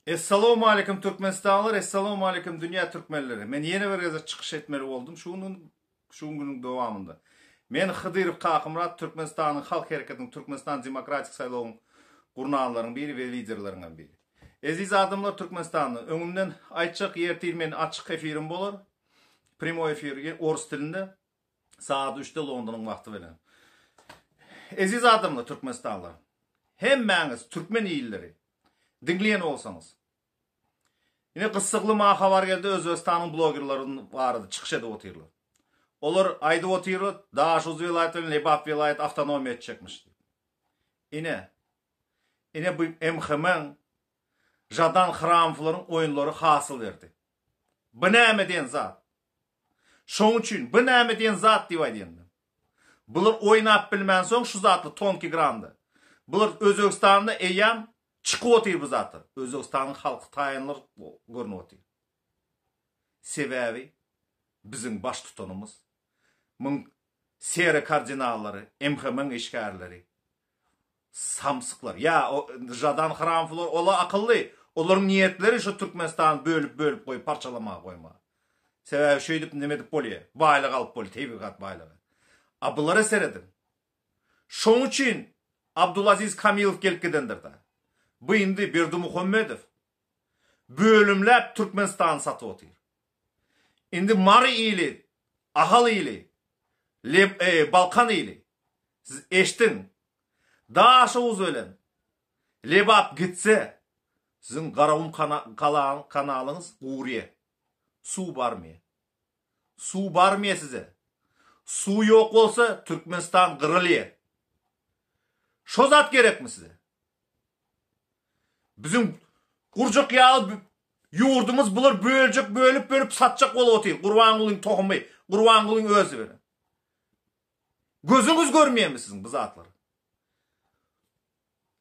Essalawmaleýkim Türkmenistanlylar, Essalawmaleýkim dünýä türkmenleri. Men ýene bir gezek çykyş etmeli boldum şu gün şu günüň dowamynda. Men Hydyrow Kakymyrat Türkmenistanyň Halk Hereketiniň Türkmenistan Demokratik saýlawyň gurnanlaryň biri we liderleriň hem biri. Eziz adamlar Türkmenistanda öňümden aýtjak ertir men açyk efirim bolar. Primoý efir orus dilinde. Sagat üçde Londonyň wagty bilen. Eziz adamlar Türkmenistanlylar. Hemmäňiz türkmen illeri. Diňleýän bolsaňyz. Ine gyssagly maňa habar geldi Özbegistanyň blogerleri barada çykyş edip otyrlar. Olar aýdyp otyrlar Daşoguz welaýaty bilen Lebap welaýaty awtonomiýa etjekmiş diýip. Ine. Ine bu MHM-iň Žadan Hramowlaryň oýunlary hasyl berdi. Bu näme diýen zat? Şoň üçin bu näme diýen zat diýip aýdýan men. Bular oýnap bilmänsoň şu zatlar tonki granda. Bular Özbegistanda eýýäm çykyp otyr bu zatlar. Özbegistanyň halky taýynlar görnüp otyr. Sebäbi biziň baştutanymyz myň sere kardinallary, MHM-iň işgärleri Samsyklar. Ýa Žadan Hramowlar ola akylly. Olaryň niýetleri şu Türkmenistany bölüp bölüp goýup parçalamaga goýmaga. Sebäbi şeýdip neme edip bolýa? Baýlyk alyp bolýa, tebigat baýlygy. A bulara serediň. Şoň üçin Abdulaziz Kamilow gelip gidendir-dä. Bu indi Berdimuhamedow bölümläp Türkmenistany satyp otyr. Indi Mary ili, Ahal ili, Leb, e, Balkan ili. Siz eşdiň. Daşoguz bilen Lebap gitse, siziň Garagum kana, kanalyňyz gurýa. Suw barmýa. Suw barmýa size. Suw ýok bolsa, Türkmenistan gyrylýa. Şo zat gerekmi size? Biziň gurjak ýaly ýurdumyz bular böljek bölüp bölüp satjak bolup otyr. Gurbangulyň tohumy, Gurbangulyň özi bilen. Gözüňiz görmeýärmi siziň bu zatlary?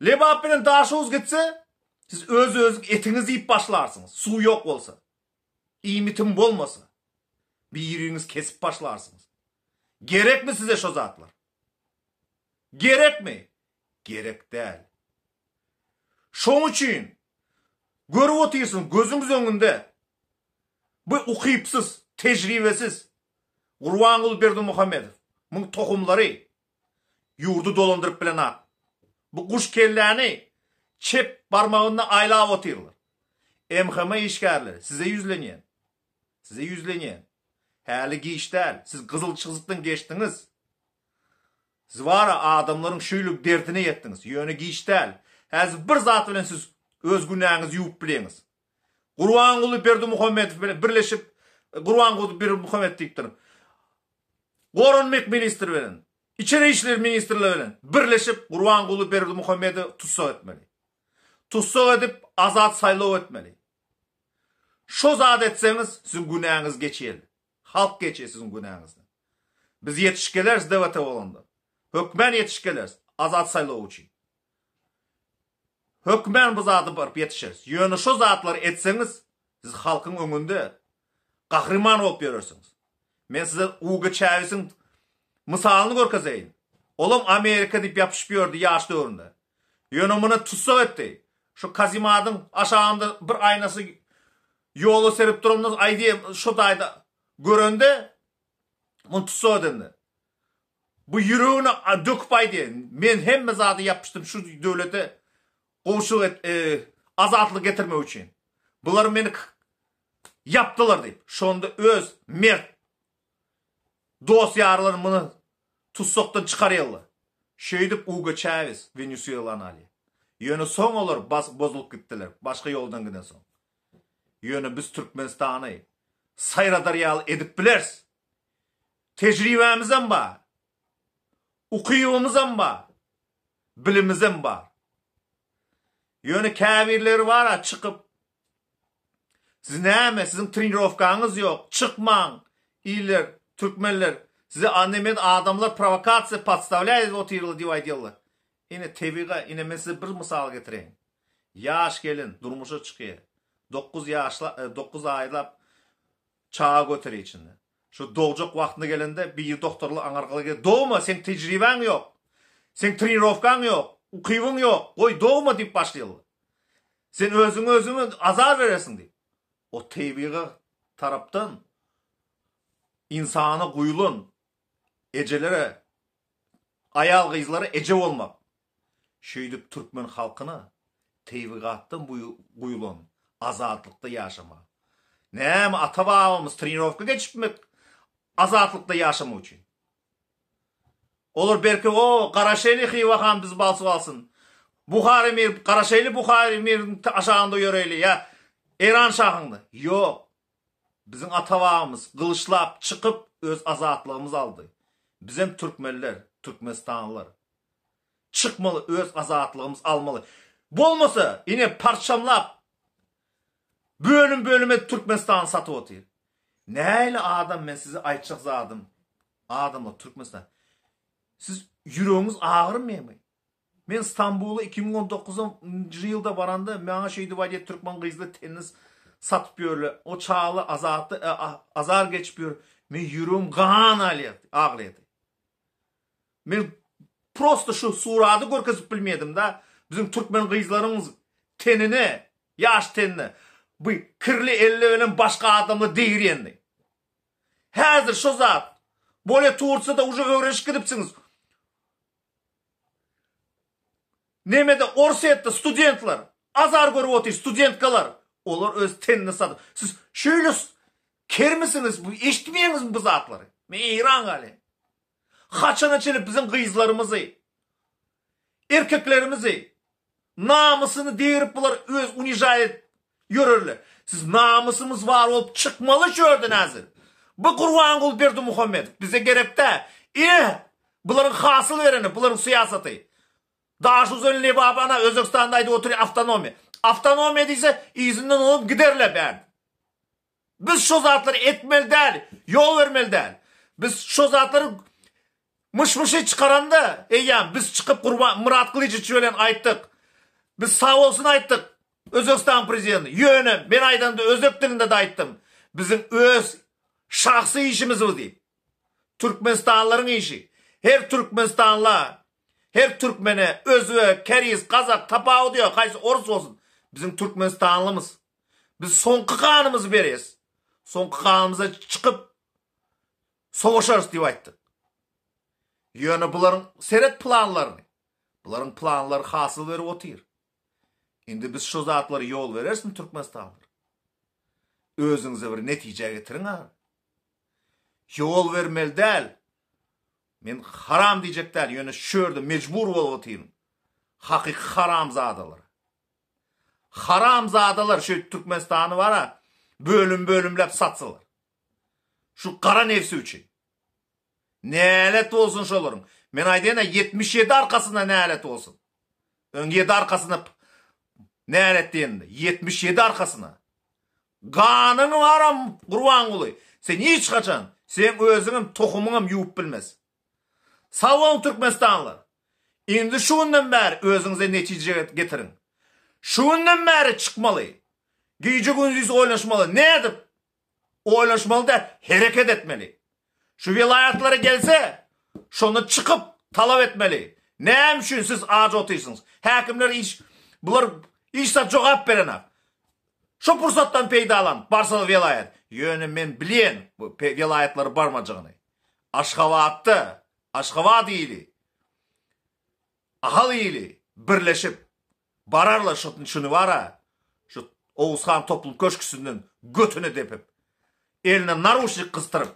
Lebap bilen Daşoguz gitse, siz öz özüň etiňizi iýip başlarsyňyz. Suw ýok bolsa, iýmitim bolmasa, biriňiz kesip başlarsyňyz. Gerekmi size şo zatlar? Gerekmi? Gerek däl. Şoň üçin görüp otyrsyň, gözüňiz öňünde bu ukypsyz, tejribesiz Gurbanguly Berdimuhamedow, muň tohumlary ýurdy dolandyryp bilenok. Bu guş kelläni çep barmagynda aýlap otyrlar. MHM işgärleri, size ýüzlenýän. Size ýüzlenýän. Häli giç däl, siz gyzyl çyzykdan geçdiňiz. Siz wara adamlaryň şeýle derdine ýetdiňiz. Ýöne giç däl. Häzir bir zat bilen siz öz günäňizi ýuwup bileňiz. Gurbanguly Berdimuhamedow bilen birleşip, Gurbanguly Berdimuhamedow diýipdir. Goranmak ministri bilen, Içeri işler ministrligi bilen birleşip Gurbanguly Berdimuhamedowy tussag etmeli. Tussag edip azat saýlaw etmeli. Şo zat etseňiz siziň günäňiz geçýär. Halk geçýär siziň günäňizden. Biz ýetişip geleris DWT bolanda. Hökmän ýetişip geleris azat saýlaw üçin. Hökmän bu zady baryp ýetişeris. Ýöne şo zatlary etseňiz siz halkyň öňünde gahryman bolup ýörersiňiz. Men size Ugo Çawesiň mysalyny görkezeýin. Olam Amerika diýip ýapyşyp ýördi ýaş döwründe. Ýöne muny tussag etdi. Şu kazimadyň aşagynda bir aýnasy ýola serip duranda aýdýa şo taýda görende muny tussag edende. Bu ýüregini döküp aýdýa. Men hemme zady ýapyşdym şu döwlete gowşuk et, e, azatlyk getirmek üçin. Bular meni ýapdylar diýip. Şonda öz mert Dost-ýarlar muny tussakdan çykarýarlar. Şeýdip Ugo Çawes Wenesuelany alýar. Ýöne soň olar bozulyp gitdiler, başga ýoldan gidensoň. Ýöne biz Türkmenistany saýradar ýaly edip bileris. Tejribämizem bar. Ukybymyzam bar. Bilimizem bar. Ýöne käbirleri bar-a çykyp Siz näme, siziň trenirowkaňyz ýok, çykmaň, iller, türkmenler, size nemes adamlar prowokasiýa podstawlýaýt edip otyrlar diýip aýdýarlar. Ine tebiga, ine men size bir mysal getireýin. Ýaş gelin durmuşa çykýar. Dokuz ýaşla, dokuz aýlap çaga göterýär içinde. Şu dogjak wagtyna gelende biri doktorlar aňarkalar gelip, dogma, seň tejribäň ýok. Seň trenirowkaň ýok, ukybyň ýok, goý dogma diýip başlaýarlar. Sen özüňe özüňe azar berersiň diýip. O tebigy tarapdan ynsana guýulan ejelere, aýal-gyzlara eje bolmak. Şeýdip türkmen halkyna tebigatdan guýulan azatlykda ýaşama. Näme ata-babamyz trenirowka geçipmi azatlykda ýaşamak üçin? Olar belki o Garaşeli Hywa han bizi basyp alsyn. Buhar emir, Garaşeli Buhar emiriň aşagynda ýöreýli ýa Eýran şahyňda. Ýok. Biziň ata-babamyz gylyçlap çykyp öz azatlygymyzy aldy. Bizem türkmenler, türkmenistanlylar. Çykmaly öz azatlygymyzy almaly. Bolmasa ine parçamlap bölüm bölüm edip Türkmenistany satyp otyr. Nähili adam men size aýtjak zadym adamlar Türkmenistan siz ýüregiňiz agyrmaýarmy? Men Stambula 2019-njy ýylda baranda maňa şeýdip aýdýar türkmen gyzlar tennis satyp ýörler. O çagalar azatda e, azar geçip ýör. Men ýüregim gan alýar, aglaýardy. Men prosta şu surady görkezip bilmedim-da. Biziň türkmen gyzlaryňyz tenine, ýaş tenine bu kirli elle bilen başga adamlar degirýendi. Häzir şo zat bolýa Tursiýada uje öwrenişip gidipsiňiz. Nemede Orsýetde studentler azar görüp otyr studentkalar. Olar öz tenini satyp. Siz şeýle kermisiňiz bu eşitmeýäňizmi bu zatlary? Men Eýran galýan. Haçana çenli biziň gyzlarymyzy, erkeklerimizi namysyny degirip bular öz unižaý edip ýörerler. Siz namysymyz bar bolup çykmaly şu ýerden häzir. Bu Gurbanguly Berdimuhamedow bize gerek däl. Ine bularyň hasyl bereni bularyň syýasaty. Daşuzen Lebap ana Özbegistanda aýdyp otyr awtonomiýa. Awtonomiýa diýse yzyndan olam giderler bärde. Biz şo zatlary etmeli däl, ýol bermeli däl. Biz şo zatlary myş-myşy çykaranda eýýäm biz çykyp Gurban Myrat Gylyjowiç bilen aýtdyk. Biz sag bolsun aýtdyk Özbegistanyň prezidentine. Ýöne men aýdanda özbek dilinde-de aýtdym. Biziň öz şahsy işimiz bu diýip. Türkmenistanlylaryň işi. Her türkmenistanla, her türkmene, özbek, keris, gazak tapawudy ýok, haýsy orus bolsun, biziň türkmenistanlymyz. Biz soňky ganymyzy bereris. Soňky ganymyza çykyp sowaşarys diýip aýtdyk. Ýöne bularyň seret planlaryny. Bularyň planlary hasyl berip otyr. Indi biz şu zatlary ýol bererismi türkmenistanlylar? Özüňize bir netije getiriň a. Ýol bermeli däl. Men haram diýjek däl, ýöne şu ýerde mejbur bolup otyryn. Hakyky haramzadalar. Haramzadalar şu Türkmenistany bara bölüm bölümläp satsalar. Şu gara nefsi üçin. Nälet bolsun şolaryň. Men aýdaýyn-a 77 arkasyna nälet bolsun. Öň 7 arkasyna nälet diýende 77 arkasyna. Ganyň baram Gurbanguly. Sen hiç haçan seň özüňem tohumyňam ýuwup bilmez. Sag boluň Türkmenistanlylar. Indi şu günden bäri özüňize netije getiriň. Şu günden bäri çykmaly. Gije gündiz oýnaşmaly. Nädip? Oýnaşmaly däl, hereket etmeli. Şu welaýatlara gelse, şonda çykyp talap etmeli. Näme üçin siz aç otyrsyňyz? Häkimler iş bular hiç zat jogap berenak. Şu pursatdan peýdalanyp barsalar welaýat. Ýöne men bilýän bu welaýatlara barmajagyny. Aşgabatda, Aşgabat ili, Ahal ili birleşip bararlar şu şuny bara şu Oguzhan toplum köşküsinden götüne depip, eline naruşnik gysdyryp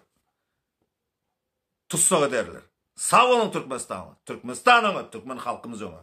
tussag ederler. Sag boluň Türkmenistanly. Türkmenistan öňe, türkmen halkymyz öňe.